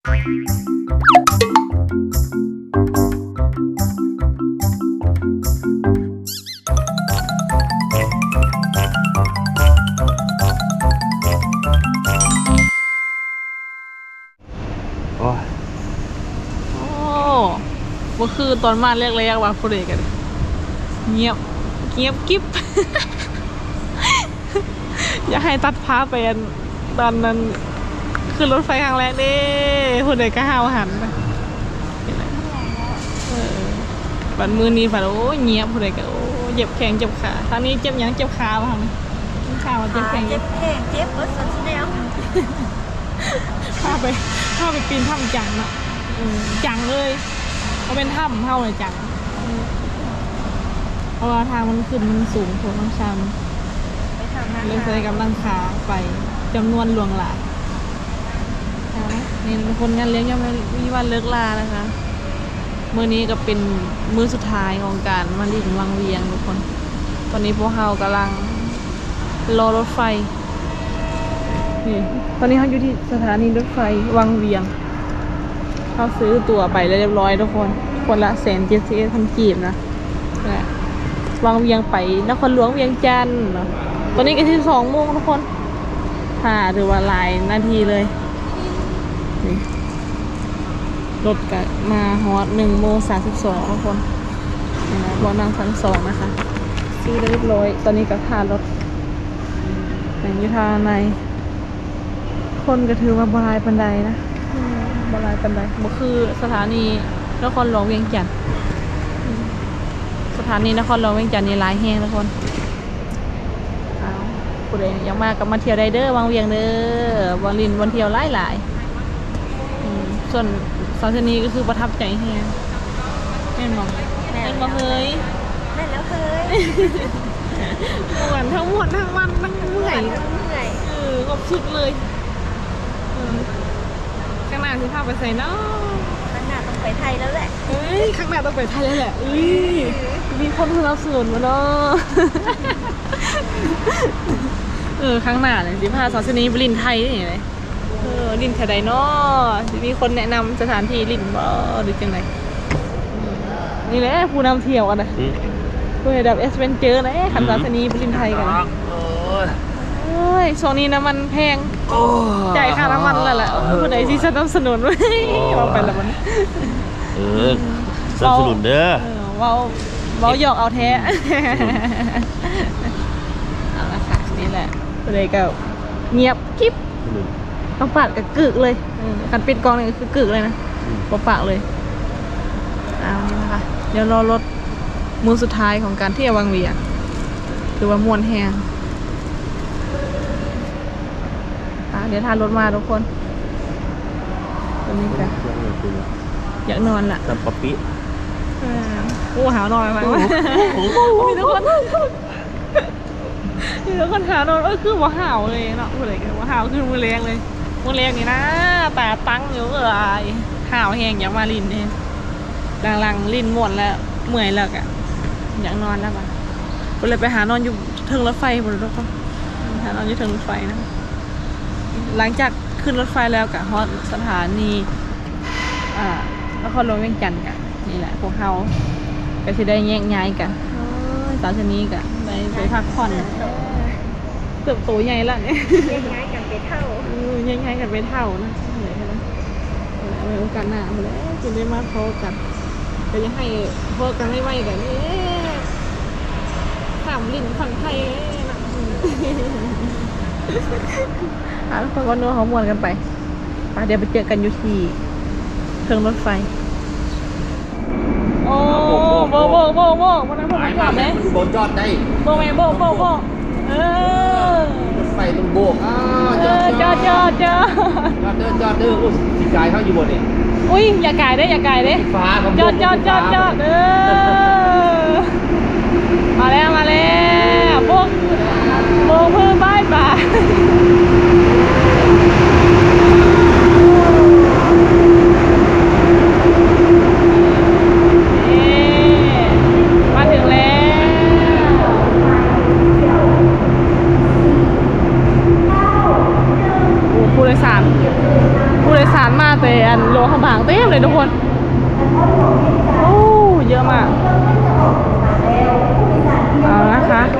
ໂອ້ຍ ໂອ້ ບໍ່ຄືຕອນມາແລກໆວ່າ ຜູ້ໃດກໍງຽບ ງຽບກິບ. ຢາກໃຫ້ຕັດພາບໄປອັນ ຕອນນັ້ນຂຶ້ນລົດໄຟຄັ້ງແລກເດ້ ຜູ້ໃດກໍຫ້າວຫັນ. ເອີ ບັດມື້ນີ້ພັດ ໂອ້ຍ ງຽບ ຜູ້ໃດກໍ ໂອ້ ເຈັບແຂ້ງເຈັບຂາ. ທາງນີ້ເຈັບຫຍັງ? ເຈັບຂາບໍ່? ທາງນີ້ ຂາວ່າເຈັບແຂ້ງ ເຈັບແຂ້ງ ເຈັບເບິດສຸດແນວ. ພາໄປ ພາໄປປີນຖ້ຳຈັງເນາະ ເອີ ຈັງເລີຍ ບໍ່ແມ່ນຖ້ຳເຮົານະ ຈັງ ເພາະວ່າທາງມັນຂຶ້ນມັນສູງໂພດ ມັນຊັນ ໄປຖ້ຳນາຄາ ເລີຍໃຊ້ກຳລັງຂາໄປຈຳນວນຫຼວງຫຼາຍ. ນີ້ທຸກຄົນ ງານລ້ຽງຍັງບໍ່ມີວັນເລີກລານະຄະ. ມື້ນີ້ກໍເປັນມື້ສຸດທ້າຍຂອງການມາຫຼິ້ນວັງວຽງທຸກຄົນ. ຕອນນີ້ພວກເຮົາກຳລັງລໍລົດໄຟ. ນີ້ ຕອນນີ້ເຮົາຢູ່ທີ່ສະຖານີລົດໄຟວັງວຽງ. ເຮົາຊື້ຕົ໋ວໄປແລ້ວຮຽບຮ້ອຍທຸກຄົນ ຄົນລະແສນເຈັດສິບເອັດພັນກີບນະ ແລະ ວັງວຽງໄປນະຄອນຫຼວງວຽງຈັນເນາະ. ຕອນນີ້ກໍສິບສອງໂມງທຸກຄົນ ຖ້າຖືວ່າຫຼາຍນາທີເລີຍ. ນີ້ ລົດກະມາຮອດໜຶ່ງໂມງສາມສິບສອງທຸກຄົນ. ນີ້ນະ ເບາະນັ່ງຊັ້ນສອງນະຄະ ຊື້ໄດ້ຮຽບຮ້ອຍ. ຕອນນີ້ກໍຖ້າລົດ ແມ່ນຢູ່ທາງໃນ ຄົນກໍຖືວ່າບໍ່ຫຼາຍປານໃດນະ ອືມ ບໍ່ຫຼາຍປານໃດ ບໍ່ຄືສະຖານີນະຄອນຫຼວງວຽງຈັນ. ອືມ ສະຖານີນະຄອນຫຼວງວຽງຈັນນີ້ຫຼາຍແຮງທຸກຄົນ. ອ້າວ ຜູ້ໃດຢາກມາກໍມາທ່ຽວໄດ້ເດີ ວັງວຽງເດີ ບ່ອນຫຼິ້ນບ່ອນທ່ຽວຫຼາຍໆ. ອືມ ສ່ວນສາວຊະນີກໍຄືປະທັບໃຈແຮງ ແມ່ນບໍ່? ແມ່ນ ແມ່ນບໍ່ເຮີຍ? ແມ່ນແລ້ວເຮີຍ. ມ່ວນ ທັງມ່ວນທັງມັນທັງເມື່ອຍ ທັງເມື່ອຍ ເອີ ຄົບຊຸດເລີຍ. ເອີ ຄັ້ງໜ້າຊິພາໄປໃສເນາະ? ຄັ້ງໜ້າຕ້ອງໄປໄທແລ້ວແຫຼະ. ເອີຍ ຄັ້ງໜ້າຕ້ອງໄປໄທແລ້ວແຫຼະ. ເອີຍ ມີຄົນສະໜັບສະໜູນບໍ່ເນາະ? ເອີ ຄັ້ງໜ້ານີ້ຊິພາສາວຊະນີໄປຫຼິ້ນໄທນີ້ແຫຼະ. ເອີ ຫຼິ້ນແຖວໃດເນາະ? ຊິມີຄົນແນະນຳສະຖານທີ່ຫຼິ້ນບໍ່ ຫຼືຈັ່ງໃດ? ນີ້ແຫຼະຜູ້ນຳທ່ຽວຫັ້ນນະ ອືມ ຜູ້ໃຫ້ແບບແອັດເວັນເຈີແຫຼະ ອືມ ຄັນສາວຊະນີໄປຫຼິ້ນໄທກັນ. ໂອ້ຍ ໂອ້ຍ ຊ່ວງນີ້ນ້ຳມັນແພງ ໂອ້ຍ ຈ່າຍຄ່ານ້ຳມັນແລ້ວລະ ໂອ້ຍ ຜູ້ໃດຊິສະໜັບສະໜູນ? ໂອ້ຍ ເວົ້າໄປລະມັນ ເອີ ສະໜັບສະໜູນເດີ. ເອີ ເວົ້າ ເວົ້າຫຍອກເອົາແທ້. ອືມ ເອົາລະຄ່ະ ນີ້ແຫຼະ ຜູ້ໃດກໍງຽບກິບ ອືມ ຕ້ອງປາດກໍກຶກເລີຍ. ເອີ ຄັນປິດກ້ອງນີ້ຄືກຶກເລີຍນະ ອືມ ບໍ່ປາກເລີຍ. ອ້າວ ນີ້ນະຄະ ດຽວລໍລົດມື້ສຸດທ້າຍຂອງການທ່ຽວວັງວຽງ ຖືວ່າມ່ວນແຮງ. ອ່າ ດຽວຖ້າລົດມາທຸກຄົນ. ຕອນນີ້ກະຢາກນອນລະ ແຊມປະປິ. ເອີ ໂອ້ ຫາວນອນມາກ ໂອ້ໂຫ ມີທຸກຄົນ ມີທຸກຄົນຫາວນອນ. ເອີ ຄືບໍ່ຫາວເລີຍເນາະ ຜູ້ໃດກໍບໍ່ຫາວຄືມື້ແລງເລີຍ. ມື້ແລງນີ້ນະ ຕາຕັ້ງຢູ່ ເອີຍ ຫາວແຮງ ຢາກມາຫຼິ້ນແຮງ. ຫຼັງໆຫຼິ້ນມ່ວນແລ້ວ ເມື່ອຍແລ້ວກະຢາກນອນແລ້ວບາດ. ກໍເລີຍໄປຫານອນຢູ່ເທິງລົດໄຟພຸ້ນທຸກຄົນ ຫານອນຢູ່ເທິງລົດໄຟນະ. ຫຼັງຈາກຂຶ້ນລົດໄຟແລ້ວກະຮອດສະຖານີ ອ່າ ນະຄອນຫຼວງວຽງຈັນ ກະນີ້ແຫຼະ ພວກເຮົາກະຊິໄດ້ແຍກຍ້າຍກັນ. ໂອ້ຍ ສາວຊະນີກະໄດ້ໄປພັກຜ່ອນ ເຕີບໂຕໃຫຍ່ລະ ແຍກຍ້າຍກັນໄປເຖົ້າ. ເອີ ແຍກຍ້າຍກັນໄປເຖົ້ານະ. ໄວ້ໂອກາດໜ້າພຸ້ນແຫຼະ ຈຶ່ງໄດ້ມາພໍ້ກັນ. ກໍຢາກໃຫ້ພໍ້ກັນໄວໆ ກໍນີ້ ຂ້າມຫຼິ້ນຝັ່ງໄທເນາະ. ອ່າ ທຸກຄົນກໍນົວເຮົາມ່ວນກັນໄປ. ໄປ ດຽວໄປເຈີກັນຢູ່ທີ່ເທິງລົດໄຟ. ໂອ້ ໂບກ ໂບກ ໂບກ ໂບກ ບໍ່ໄດ້ ບໍ່ໄດ້ ບໍ່ຈອດເດ້ ບໍ່ແມ່ນ ໂບກ ໂບກ ໂບກ. ເອີ ລົດໄຟຕ້ອງໂບກ. ອ້າວ ເອີ ຈອດ ຈອດ ຈອດ ຈອດ ຈອດເດີ ຈອດເດີ. ໂອ້ ຊິກາຍເຮົາຢູ່ບໍ່ນີ້? ອຸ້ຍ ຢ່າກາຍເດ້ ຢ່າກາຍເດ້. ຟ້າກໍໂບກ ຈອດ ຈອດ ຈອດ ຈອດ ເອີ ມາແລ້ວ ມາແລ້ວ ໂບກ ໂບກມືບາຍບາຍ. ເອີ ມາເຖິງແລ້ວ. ໂອ້ ຜູ້ໂດຍສານ ຜູ້ໂດຍສານມາແຕ່ ອັນ ຫຼວງພະບາງເຕັມເລີຍທຸກຄົນ. ໂອ້ ເຍອະມາກ. ເອົາລະຄ່ະ ເ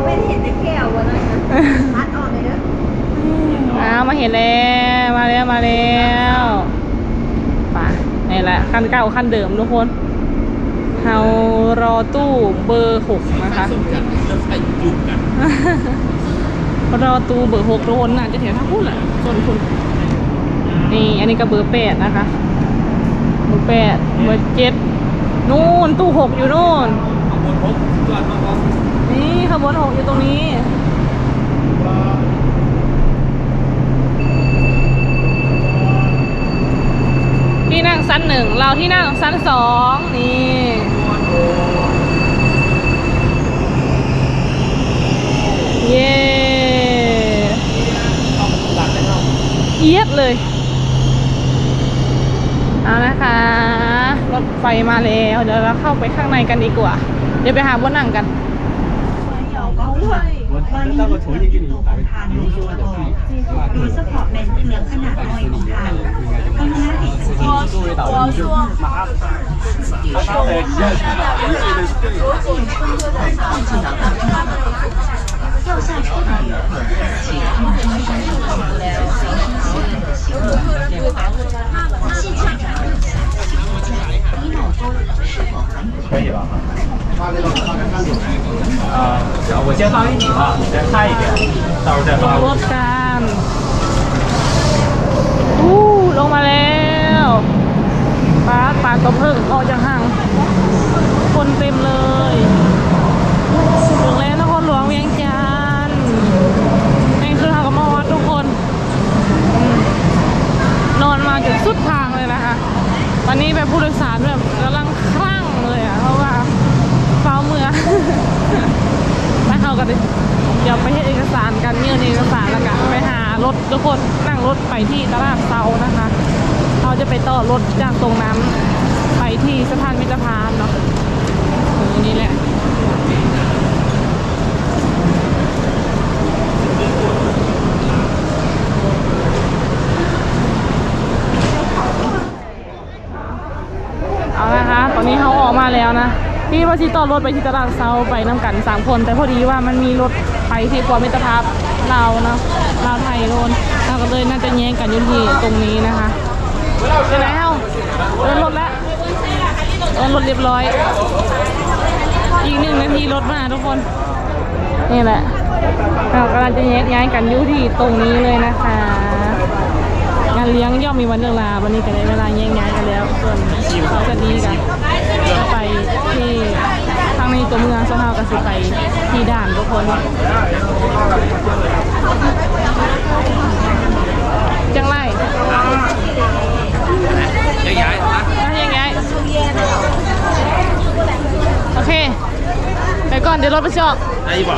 ປັນເຫັນແຕ່ແກ້ວບໍ່ນະ ຕັດອອກເລີຍເດີ. ອ້າວ ມາເຫັນແລ້ວ ມາແລ້ວ ມາແລ້ວ. ໄປ ນີ້ແຫຼະ ຄັນເກົ່າຄັນເດີມທຸກຄົນ. ເຮົາລໍຕູ້ເບີຫົກນະຄະ ລໍຕູ້ເບີຫົກທຸກຄົນ. ໜ້າຈະແຖວທາງພຸ້ນແຫຼະ ໂຊນພຸ້ນ. ນີ້ ອັນນີ້ກໍເບີແປດນະຄະ ເບີແປດ ເບີເຈັດ ນູ້ນ ຕູ້ຫົກຢູ່ນູ້ນ. ນີ້ຂະບວນຫົກຢູ່ຕົງນີ້. ທີ່ນັ່ງຊັ້ນໜຶ່ງ ລາວທີ່ນັ່ງຊັ້ນສອງ. ນີ້ ເຢ້ ອຽດເລີຍ. ເອົາລະຄ່ະ ລົດໄຟມາແລ້ວ ດຽວເຮົາເຂົ້າໄປຂ້າງໃນກັນດີກວ່າ ດຽວໄປຫາບ່ອນນັ່ງກັນ. 可以了哈。呃，我先放一点啊，你先看一遍，到时候再发。 ລົດກັນ ອູ້ ລົງມາແລ້ວ. ປາດ ປານຕົວເຜິ້ງອອກຈາກຮັງ ຄົນເຕັມເລີຍ. ເຖິງແລ້ວ ນະຄອນຫຼວງວຽງຈັນ. ໃນທີ່ສຸດເຮົາກໍມາຮອດທຸກຄົນ. ອືມ ນອນມາຈົນສຸດທາງເລີຍນະຄະ. ວັນນີ້ແບບຜູ້ໂດຍສານແບບກຳລັງຄັ້ງເລີຍອະ ເພາະວ່າຟ້າວເມືອ. ໄປ ເຮົາກໍດຽວໄປເຮັດເອກະສານກັນ ຍື່ນເອກະສານ ແລ້ວກໍໄປຫາລົດ ທຸກຄົນ. ນັ່ງລົດໄປທີ່ຕະຫຼາດເຊົ້ານະຄະ. ເຮົາຈະໄປຕໍ່ລົດຈາກຕົງນັ້ນໄປທີ່ສະພານມິດຕະພາບເນາະ. ເອີ ນີ້ແຫຼະ. ເອົາລະຄ່ະ ຕອນນີ້ເຮົາອອກມາແລ້ວນະ. ທີ່ວ່າຊິຕໍ່ລົດໄປທີ່ຕະຫຼາດເຊົ້າ ໄປນຳກັນສາມຄົນ ແຕ່ພໍດີວ່າມັນມີລົດໄປທີ່ປ້ອມມິດຕະພາບລາວເນາະ ລາວໄທໂນ່ນ. ເຮົາກໍເລີຍໜ້າຈະແຍກກັນຢູ່ທີ່ຕົງນີ້ນະຄະ. ຈັ່ງໃດເຮົາ ເອີ້ນລົດແລ້ວ ເອີ້ນລົດລຽບຮ້ອຍ. ອີກໜຶ່ງນາທີລົດມາທຸກຄົນ. ນີ້ແຫຼະ ເຮົາກຳລັງຈະແຍກຍ້າຍກັນຢູ່ທີ່ຕົງນີ້ເລີຍນະຄະ. ງານລ້ຽງຍ່ອມມີວັນເລີກລາ ບັດນີ້ກໍໄດ້ເວລາແຍກຍ້າຍກັນແລ້ວ. ສ່ວນສາວຈັນນີກໍຈະໄປທີ່ທາງໃນຕົວເມືອງ ສ່ວນເຮົາກໍຊິໄປທີ່ດ່ານທຸກຄົນ. ຈັ່ງໃດ ແຍກຍ້າຍ ແຍກຍ້າຍ ໂອເຄ. ໄປກ່ອນ ດຽວລົດໄປຊອກ. ໄດ້ບໍ່?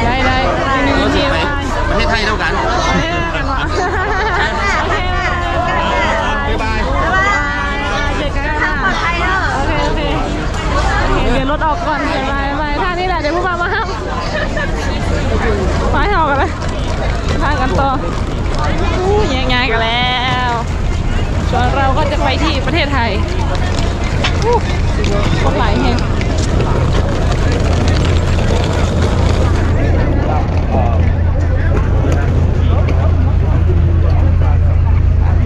ໄດ້ ໄດ້ ປະເທດໄທນຳກັນ. ໂອເຄ ບາຍບາຍ. ເຈີກັນນະ. ໂອເຄ ໂອເຄ ໂອເຄ ດຽວລົດອອກກ່ອນ. ບາຍບາຍ. ທ່ານີ້ແຫຼະ ດຽວຜູ້ບ່າວມາຮັບ. ໄປ ເຮົາກັນເລີຍ. ພາກັນຕໍ່ ແຍກຍ້າຍກັນແລ້ວ. ສ່ວນເຮົາກໍຈະໄປທີ່ປະເທດໄທ. ຄົນຫຼາຍແຮງ.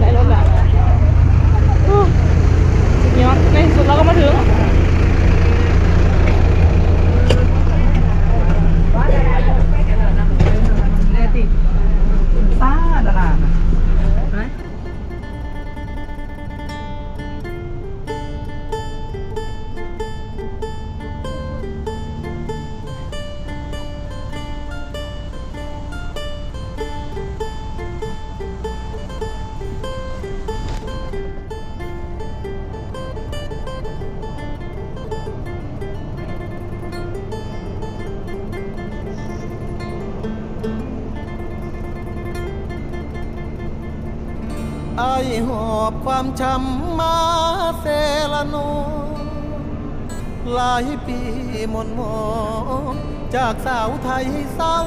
ໄດ້ລົດແລ້ວ. ຍອດ ໃນທີ່ສຸດເຮົາກໍມາເຖິງ. ອ້າຍຫອບຄວາມຊ້ຳມາແຕ່ລະໂນ້ນ ຫຼາຍປີໝົນໝອງ ຈາກສາວໄທເສົ້າ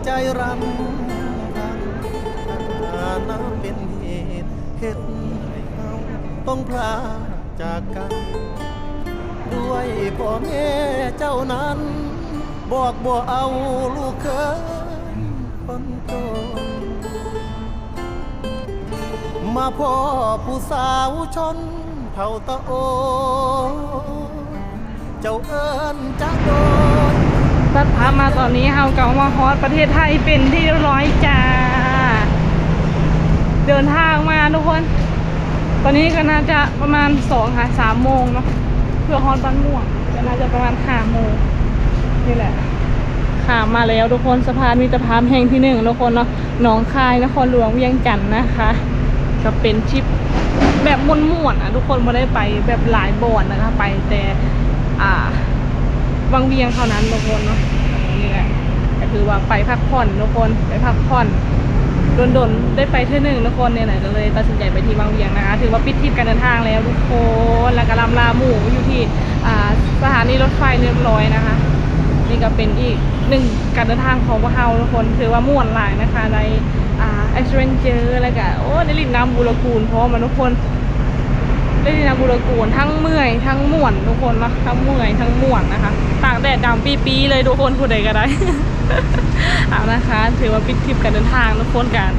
ໃຈຣຳພັນ ຖານະເປັນເຫດເຮັດໃຫ້ເຮົາຕ້ອງພລາກຈາກກັນ ດ້ວຍພໍ່ແມ່ເຈົ້ານັ້ນ ບອກບໍ່ເອົາລູກເຂີຍຄົນຈົນ ມາພໍ້ຜູ້ສາວຊົນເຜົ່າຕະໂອ ເຈົ້າເອີ້ນຈະໂດຍ. ຕັດພາບມາຕອນນີ້ ເຮົາກໍມາຮອດປະເທດໄທເປັນທີ່ຮຽບຮ້ອຍຈ້າ. ເດີນທາງມາທຸກຄົນ ຕອນນີ້ກໍໜ້າຈະປະມານສອງຫາສາມໂມງເນາະ ເພື່ອຮອດບ້ານມ່ວງ ກໍໜ້າຈະປະມານຫ້າໂມງນີ້ແຫຼະ. ຂ້າມມາແລ້ວທຸກຄົນ ສະພານມິດຕະພາບແຫ່ງທີໜຶ່ງທຸກຄົນເນາະ ໜອງຄາຍ ນະຄອນຫຼວງວຽງຈັນນະຄະ. ກໍເປັນທຣິບແບບມ່ວນໆນະທຸກຄົນ ບໍ່ໄດ້ໄປແບບຫຼາຍບ່ອນນະຄະ ໄປແຕ່ ອ່າ ວັງວຽງເທົ່ານັ້ນທຸກຄົນເນາະ. ນີ້ແຫຼະ ກໍຖືວ່າໄປພັກຜ່ອນທຸກຄົນ ໄປພັກຜ່ອນ ດົນໆໄດ້ໄປເທື່ອໜຶ່ງທຸກຄົນ. ນີ້ແຫຼະ ກໍເລີຍຕັດສິນໃຈໄປທີ່ວັງວຽງນະຄະ ຖືວ່າປິດທຣິບການເດີນທາງແລ້ວທຸກຄົນ ແລ້ວກໍລ່ຳລາໝູ່ຢູ່ທີ່ ອ່າ ສະຖານີລົດໄຟຮຽບຮ້ອຍນະຄະ. ນີ້ກໍເປັນອີກໜຶ່ງການເດີນທາງຂອງພວກເຮົາທຸກຄົນ ຖືວ່າມ່ວນຫຼາຍນະຄະ ໄດ້ ອ່າ ແອັດເວນເຈີ ແລ້ວກໍ ໂອ້ ໄດ້ຫຼິ້ນນ້ຳບູລະກູນພ້ອມນະທຸກຄົນ ໄດ້ຫຼິ້ນນ້ຳບູລະກູນ ທັງເມື່ອຍທັງມ່ວນທຸກຄົນເນາະ ທັງເມື່ອຍທັງມ່ວນນະຄະ. ຕາກແດດດຳປີ້ໆເລີຍທຸກຄົນ ຜູ້ໃດກໍໄດ້ ເອົານະຄະ ຖືວ່າປິດທຣິບການເດີນທາງທຸກຄົນ ການ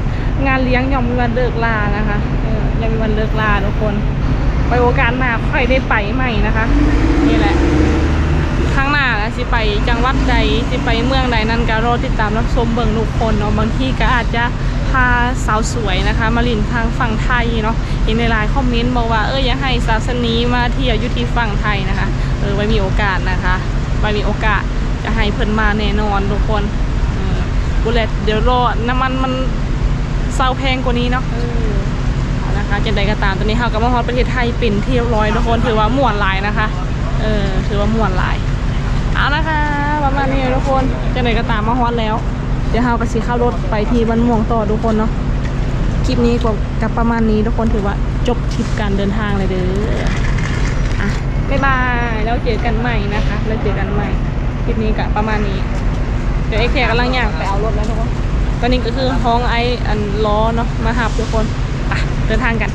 ງານລ້ຽງຍ່ອມມີວັນເລີກລານະຄະ ເອີ ຍັງມີວັນເລີກລາທຸກຄົນ. ໄວ້ໂອກາດໜ້າຄ່ອຍໄດ້ໄປໃໝ່ນະຄະ. ນີ້ແຫຼະ ຄັ້ງໜ້າລະຊິໄປຈັງຫວັດໃດ ຊິໄປເມືອງໃດນັ້ນ ກໍລໍຕິດຕາມຮັບຊົມເບິ່ງທຸກຄົນເນາະ. ບາງທີກໍອາດຈະພາສາວສວຍນະຄະ ມາຫຼິ້ນທາງຝັ່ງໄທເນາະ. ເຫັນຫຼາຍໆຄອມເມັນບອກວ່າ ເອີ ຢາກໃຫ້ສາວຊະນີມາທ່ຽວຢູ່ທີ່ຝັ່ງໄທນະຄະ. ເອີ ໄວ້ມີໂອກາດນະຄະ ໄວ້ມີໂອກາດຈະໃຫ້ເພິ່ນມາແນ່ນອນທຸກຄົນ. ເອີ ບໍ່ແລະ ດຽວລໍນ້ຳມັນມັນເຊົາແພງກວ່ານີ້ເນາະ. ເອີ ເອົານະຄະ ຈັ່ງໃດກໍຕາມ ຕອນນີ້ເຮົາກໍມາຮອດປະເທດໄທເປັນທີ່ຮຽບຮ້ອຍທຸກຄົນ ຖືວ່າມ່ວນຫຼາຍນະຄະ. ເອີ ຖືວ່າມ່ວນຫຼາຍ. ເອົານະຄະ ປະມານນີ້ທຸກຄົນ ຈັ່ງໃດກໍຕາມມາຮອດແລ້ວ ດຽວເຮົາກໍຊິຂັບລົດໄປທີ່ບ້ານມ່ວງຕໍ່ທຸກຄົນເນາະ. ຄລິບນີ້ກໍ ກໍປະມານນີ້ທຸກຄົນ ຖືວ່າຈົບທຣິບການເດີນທາງແລ້ວເດີ. ອ່ະ ບາຍບາຍ ແລ້ວເຈີກັນໃໝ່ນະຄະ ແລ້ວເຈີກັນໃໝ່. ຄລິບນີ້ກໍປະມານນີ້ ດຽວອ້າຍແຂກກຳລັງຍ່າງໄປເອົາລົດແລ້ວທຸກຄົນ. ຕອນນີ້ກໍຄືຮ້ອງອ້າຍອັນລໍເນາະ ມາຮັບທຸກຄົນ. ໄປ ເດີນທາງກັນ.